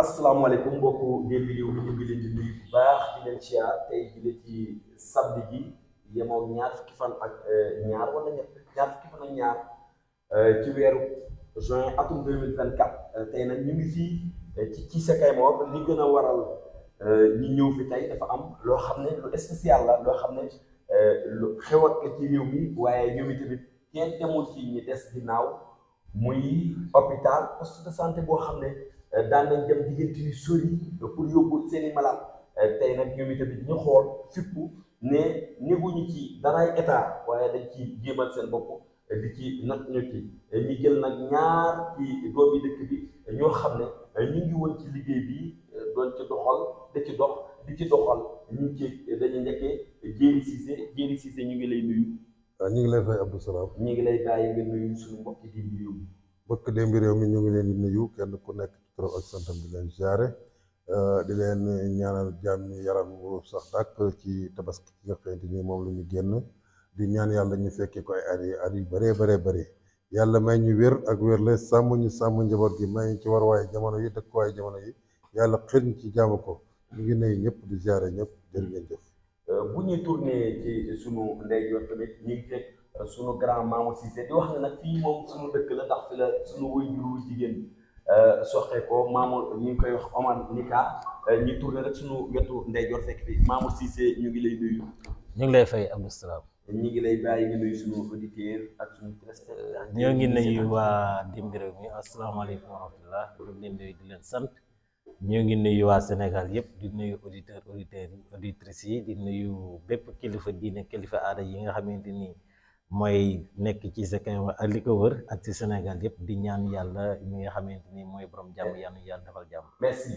asalaamaaleykum mbokku dégg réew mi ñu ngi leen di nuyu bu baax di leen siyaar tey jii ci samedi gi yemoo ñaar fukki fan ak ñaar wala ñaar fukki fan ak ñaar ci weeru juin atum 2024 tey nag ñu ngi fii ci Kaymoor li gën a waral ñi ñëw fi tey dafa am loo xam ne lu spécial la loo xam ne lu xewat la ci réew mi waaye ñoom tamit kenn demul ci ñi des ginnaaw muy hôpital poste de santé boo xam ne daan nañ dem diggante yu sori pour yóbbu seen i malade tey nag ñoom tamit ñu xool fippu ne néguñu ci daraay état waaye dañ ci jéemal seen bopp di ci nag ñu ci ñu jël nag ñaar ci doomi dëkk bi ñoo xam ne ñu ngi woon ci liggéey bi doon ci doxal di ci doxal ñu ci dañu njëkkee Jéeri Cissé ñu ngi lay nuyu. waaw ñu ngi lay fay Abdou Salam. ñu ngi lay bàyyi nga nuyu suñu mbokki démbi réew mi. mbokk démbi réew mi ñu ngi leen di nuyu kenn ku nekk trop ak santam di leen jaare di leen ñaanal jàmm yaram bu sax dàkk ci tabaski ki nga xamante ni moom la ñu génn di ñaan yàlla ñu fekkee ko ay at yu bëree bëri yàlla may ñu wér ak wér la sàmm njaboot gi may ñu ci warwaay jamono yi dëkkuwaay jamono yi yàlla xër ñu ci jaamu ko ñu ngi nuyu ñëpp di jaare ñëpp jërë ngeen jëf. bu ñuy tourné ci sunu ndeyjoor tamit ñu ngi fekk sunu grand Mamour Cissé di wax ne nag fii moom sunu dëkk la ndax fi la sunu waajur jigéen soxee ko Mamour ñu ngi koy wax Omar Nika ñu tourné rek sunu wetu ndeyjoor fekk fi Mamour Cissé ñu ngi lay nuyu. ñu ngi lay fay Abdou Salam. ñu ngi lay bàyyi nga nuyu sunu auditeur ak sunu téléspectateur. ñoo ngi nuyu waa Démbi Réew mi asalaamaaleykum wa rahmatullah ñu ngi leen nuyu di leen sant. ñoo ngi nuyu waa Sénégal yëpp di nuyu auditeurs auditrices yi di nuyu bépp kilifa diine kilifa aada yi nga xamante ni mooy nekk ci sa Kaymoor ak li ko wër ak ci Sénégal yëpp di ñaan yàlla mi nga xamante ni mooy borom jàmm yàlla defal jàmm. merci.